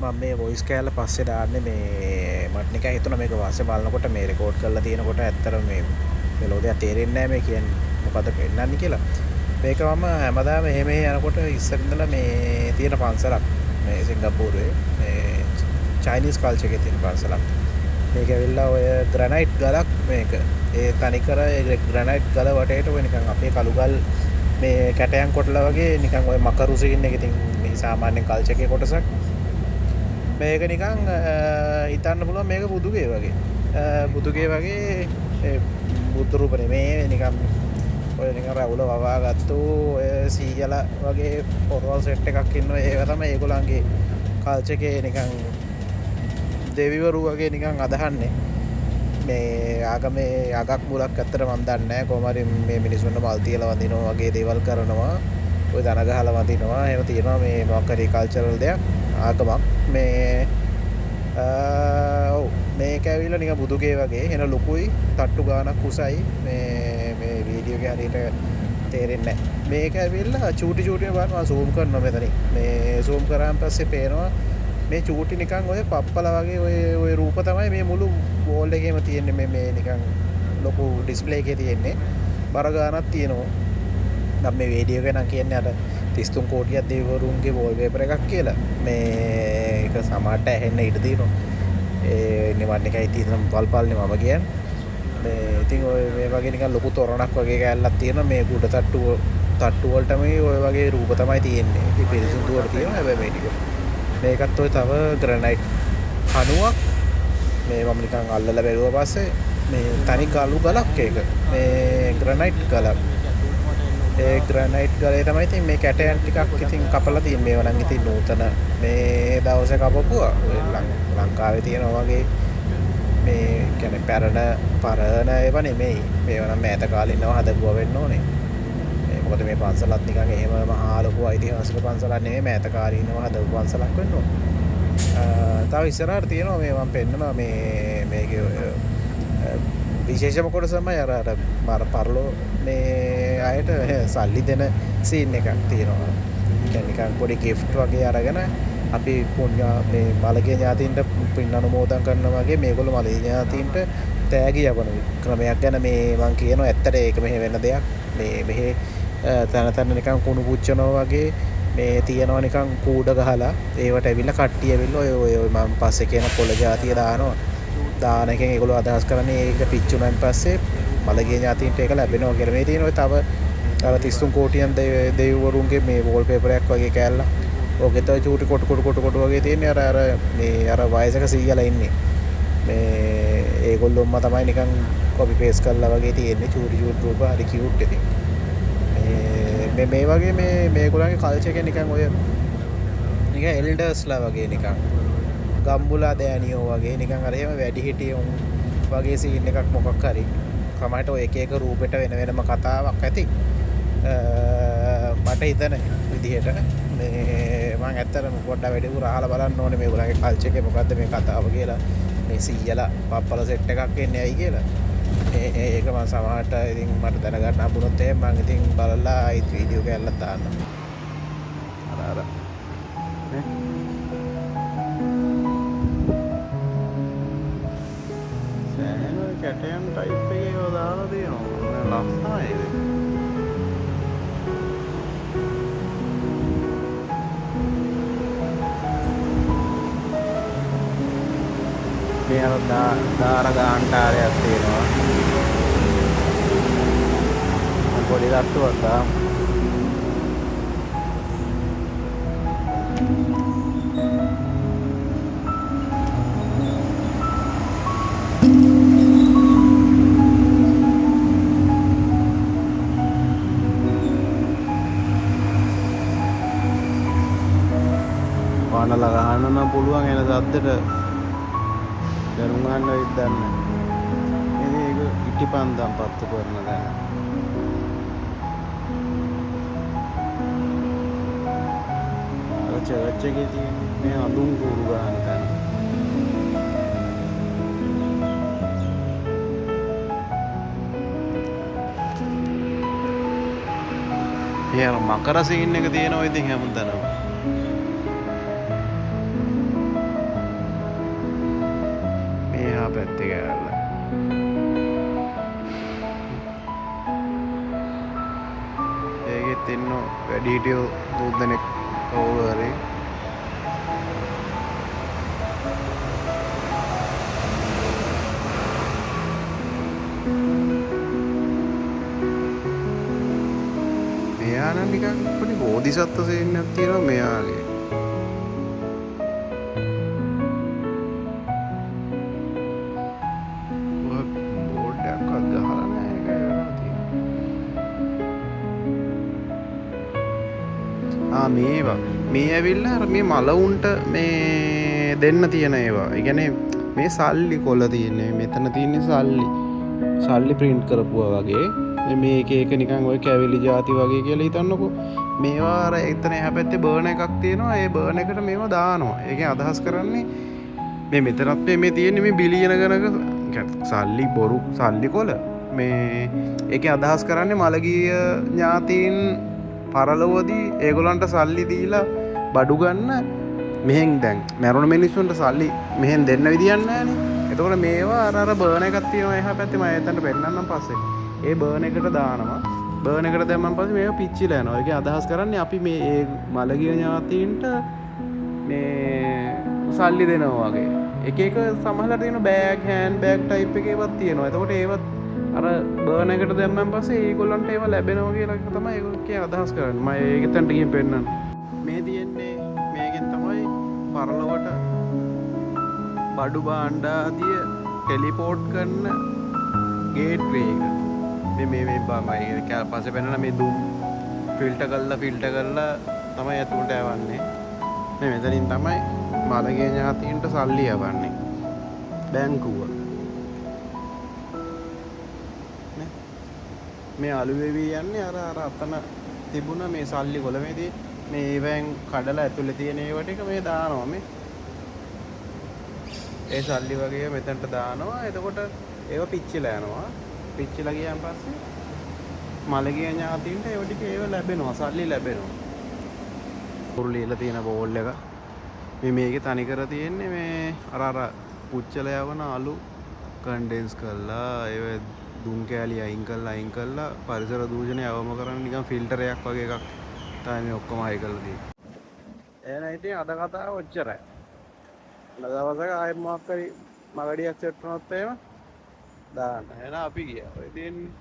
මම මේ වොයිස් කෑල්ල පස්සේ දාන්නේ. මේ මට නිකන් හිතුණා මේක පස්සේ බලනකොට මේ රෙකෝඩ් කරලා තියෙනකොට ඇත්තටම මේ මෙලෝ දෙයක් තේරෙන්නේ නැහැ මේ කියන්නේ මොකද පෙන්නන්නේ කියලා. මේක මම හැමදාම එහෙම යනකොට ඉස්සර ඉඳලා මේ තියෙන පන්සලක් මේ සිංගප්පූරුවේ මේ චයිනීස් කල්චර් එකේ තියෙන පන්සලක්. මේක ඇවිල්ලා ඔය ග්‍රැනයිට් ගලක් මේක. ඒ තනිකර ඒ ග්‍රැනයිට් ගල වටේට ඔය නිකන් අපේ කළු ගල් මේ කැටයම් කොටලා වගේ නිකන් ඔය මකරු සීන් එක ඉතින් මේ සාමාන්‍ය කල්චර් එකේ කොටසක්. මේක නිකන් හිතන්න පුළුවන් මේක බුදුගේ වගේ. බුදුගේ වගේ ඒ බුද්ධ රූප නෙමේ, නිකන් ඔය නිකන් රැවුල වවා ගත්තු ඔය සීයලා වගේ පොරවල් සෙට් එකක් ඉන්නවා. ඒව තමයි ඒගොල්ලන්ගේ කල්චර් එකේ නිකන් දෙවිවරු වගේ නිකන් අදහන්නේ. මේ ආගමේ අගක් මුලක් ඇත්තට මම දන්නේ නැහැ. කොහොම හරි මේ මිනිසුන්ට මල් තියලා වඳිනවා වගේ දේවල් කරනවා. ඔය දන ගහලා වඳිනවා. එහෙම තියෙනවා මේ මොකක් හරි කල්චරල් දෙයක් ආගමක්. මේ ඔව් මේක ඇවිල්ලා නිකන් බුදුගේ වගේ එන ලොකුයි තට්ටු ගානක් උසයි. මේ මේ වීඩියෝ එකේ හරියට තේරෙන්නේ නැහැ. මේක ඇවිල්ලා චූටි චූටි බලන්න මම සූම් කරනවා මෙතනින්. මේ සූම් කරාන් පස්සේ පේනවා මේ චූටි නිකන් ඔය පප්පල වගේ ඔය ඔය රූප තමයි මේ මුළු වෝල් එකේම තියෙන්නේ. මේ මේ නිකන් ලොකු ඩිස්ප්ලේ එකේ තියෙන්නේ. බර ගානක් තියෙනවා. නම් මේ වීඩියෝ එක නම් කියන්නේ අර 33 කෝටියක් දෙවිවරුන්ගේ වෝල්පේපර් එකක් කියලා. මේ ඒක සමහරට ඇහෙන්න ඉඩ තියෙනවා. ඒ නිවන් එකයි තියෙන වල්පල්නේ මම කියන්නේ. මේ ඉතින් ඔය මේ වගේ නිකන් ලොකු තොරණක් වගේ කෑල්ලක් තියෙනවා. මේ කුඩ තට්ටු වලට මේ ඔය වගේ රූප තමයි තියෙන්නේ. ඉතින් පිරිසිදුවට තියෙනවා හැබැයි මේ ටික. මේකත් ඔය තව ග්‍රැනයිට් කණුවක්. මේ මම නිකන් අල්ලලා බැලුවා පස්සේ මේ තනි කළු ගලක් ඒක. මේ ග්‍රැනයිට් ගලක්. ඒ ග්‍රැනයිට් ගලේ තමයි ඉතින් මේ කැටයන් ටිකක් ඉතින් කපලා තියෙන්නේ. මේවා නම් ඉතින් නූතන මේ දවසේ කපපුවා. ඔය ලංකාවේ තියෙනවා වගේ මේ කියන්නේ පරණ ඒවා නෙමෙයි. මේවා නම් මෑත කාලේ ඉන්නව හදපුවා වෙන්න ඕනේ. මේ මොකද මේ පන්සලත් නිකන් එහෙම මහා ලොකු ඓතිහාසික පන්සලක් නෙමෙයි, මෑත කාලේ ඉන්නව හදපු පන්සලක් වෙන්න ඕනේ. තව ඉස්සරහට තියෙනවා මේ මම පෙන්නනවා මේ මේකේ ඔය විශේෂම කොටස තමයි අර අර අර පරලෝ මේ අයට සල්ලි දෙන සීන් එකක් තියෙනවා. ඒ කියන්නේ නිකන් පොඩි ගිෆ්ට් වගේ අරගෙන අපි පුණ්‍ය මේ මළගිය ඥාතීන්ට පින් අනුමෝදන් කරනවා වගේ මේගොල්ලෝ මළගිය ඥාතීන්ට තෑගි යවන ක්‍රමයක් ගැන මේ මං කියනවා. ඇත්තට ඒක මෙහෙ වෙන දෙයක්. මේ මෙහෙ තැන තැන නිකන් කුණු පුච්චනවා වගේ මේ තියෙනවා නිකන් කූඩ ගහලා ඒවට ඇවිල්ලා කට්ටිය ඇවිල්ලා ඔය ඔය ඔය මං පස්සේ කියන පොළ ජාතිය දානවා. දාන එකෙන් ඒගොල්ලෝ අදහස් කරන්නේ ඒක පිච්චුනන් පස්සේ මළගිය ඥාතීන්ට ඒක ලැබෙනවා කියලා. මේ තියෙන ඔය තව අර 33 කෝටියන් දෙවිවරුන්ගේ මේ වෝල්පේපර් එකක් වගේ කෑල්ල. ඕකේ තව චූටි කොටු කොටු කොටු කොටු වගේ තියෙන්නේ. අර අර මේ අර වයසක සීයලා ඉන්නේ. මේ ඒගොල්ලොම්ම තමයි නිකන් කොපි පේස්ට් කරලා වගේ තියෙන්නේ. චූටි චූටි රූප හරි කියුට් ඉතින්. මේ මේ වගේ මේ මේගොල්ලන්ගේ කල්චර් එක නිකන් ඔය නිකන් එල්ඩර්ස්ලා වගේ නිකන් ගම්බුලා දෑනියෝ වගේ නිකන් අර එහෙම වැඩිහිටියෝ වගේ සීන් එකක් මොකක් හරි. සමහරට ඔය එක එක රූපෙට වෙන වෙනම කතාවක් ඇති. මට හිතන විදිහට මේ මං ඇත්තටම පොඩ්ඩක් වැඩිපුර අහලා බලන්න ඕනේ මේගොල්ලන්ගේ කල්චර් එකේ මොකද්ද මේ කතාව කියලා. මේ සීයලා පප්පල සෙට් එකක් එන්නේ ඇයි කියලා. ඒක මං සමහරට ඉතින් මට දැනගන්න හම්බුනොත් එහෙම මං ඉතින් බලලා ආයිත් වීඩියෝ කෑල්ලක් දාන්නම්. අර අර නේ? සෑහෙන කැටයම් ටයිප් එකේ ඒවා දාලා තියෙනවා. ලස්සනයි ඒක. මේ අර දාර ගාන්ටාරයක් තියෙනවා. පොඩි තට්ටුවක් දාමු. පනලා ගහන්න නම් පුළුවන් එන සද්දෙට දැනුම් ගන්න වෙයිද දන්නේ නැහැ. ඉතින් ඒක ඉටිපන්දම් පත්තු කරන තැන. අර චර්ච් එකේ තියෙන මේ අඳුන් කූරු ගහන තැන. ඒ අර මකර සීන් එක තියෙනවා ඉතින් හැමතැනම. පැත්තේ කෑල්ල. ඒකෙත් ඉන්න වැඩිහිටියෝ 3 දෙනෙක් කවුරු හරි. මෙයා නම් නිකන් පොඩි බෝධිසත්ව සීන් එකක් තියෙනවා මෙයාගේ. ඔය බෝඩ් එකක්වත් ගහලා නෑ, ඒකයි වෙලා තියෙන්නේ. ආ, මේවා මේ ඇවිල්ලා අර මේ මලවුන්ට මේ දෙන්න තියෙන ඒවා. ඒ කියන්නේ මේ සල්ලි කොළ තියෙන්නේ. මෙතන තියෙන්නේ සල්ලි. සල්ලි ප්‍රින්ට් කරපුවා වගේ. මේ එක එක නිකන් ඔය කැවිලි ජාති වගේ කියලා හිතන්නකෝ. මේවා අර එතන එහා පැත්තේ බර්න් එකක් තියෙනවා. ඒ බර්න් එකට මේවා දානවා. ඒකෙන් අදහස් කරන්නේ මේ මෙතනත් මේ තියෙන්නේ මේ බිලියන ගණක සල්ලි, බොරු සල්ලි කොළ. මේ ඒකෙන් අදහස් කරන්නේ මළගිය ඥාතීන් පරලොවදී ඒගොල්ලන්ට සල්ලි දීලා බඩු ගන්න මෙහෙන් දැන් මැරුණ මිනිස්සුන්ට සල්ලි මෙහෙන් දෙන්න විදියක් නෑනේ. එතකොට මේවා අර අර බර්න් එකක් තියෙනවා එහා පැත්තේ, මම එතනට පෙන්නන්නම් පස්සේ. ඒ බර්න් එකට දානවා. බර්න් එකට දැම්මන් පස්සේ මේවා පිච්චිලා යනවා. ඒකෙන් අදහස් කරන්නේ අපි මේ ඒ මළගිය ඥාතීන්ට මේ සල්ලි දෙනවා වගේ. එක එක සමහරවිට තියෙන බෑග්, හෑන්ඩ් බෑග් ටයිප් එකේ ඒවත් තියෙනවා. එතකොට ඒවත් අර බර්න් එකට දැම්මන් පස්සේ ඒගොල්ලන්ට ඒවා ලැබෙනවා කියලා එක තමයි ඒගොල්ලෝ කිය අදහස් කරන්නේ. මම ඒක එතනට ගිහින් පෙන්නන්නම්. මේ තියෙන්නේ මේකෙන් තමයි පරලොවට බඩු භාණ්ඩ ආදිය ටෙලිපෝට් කරන ගේට්වේ එක. මේ මේ මේ මම ඒක පස්සේ පෙන්නන මේ දුම් ෆිල්ටර් කරලා තමයි ඇතුළට යවන්නේ. මේ මෙතනින් තමයි මළගිය ඥාතීන්ට සල්ලි යවන්නේ. බැංකුව. නේ? මේ අලු වෙවි යන්නේ අර අර අතන තිබුණ මේ සල්ලි කොළ මේ තියෙන්නේ. මේ ඒවෙන් කඩලා ඇතුලේ තියෙන ඒවා ටික මේ දානවා මේ. ඒ සල්ලි වගේ මෙතනට දානවා. එතකොට ඒව පිච්චිලා යනවා. පිච්චිලා ගියන් පස්සේ මළගිය ඥාතීන්ට ඒව ටික ඒව ලැබෙනවා, සල්ලි ලැබෙනවා. කුරු ලියලා තියෙන බෝල් එක. මේ මේකේ තනිකර තියෙන්නේ මේ අර අර පුච්චලා යවන අලු කන්ඩෙන්ස් කරලා ඒව දුම් කෑලි අයින් කරලා පරිසර දූෂණය අවම කරන්න නිකන් ෆිල්ටර් එකක් වගේ එකක් තමයි මේ ඔක්කොම හයි කරලා තියෙන්නේ. එහෙනම් ඉතින් අද කතාව ඔච්චරයි. අද දවසක ආයෙත් මොකක් හරි මගඩියක් සෙට් වුණොත් එහෙම දාන්න. එහෙනම් අපි ගියා. ඔය තියෙන්නේ.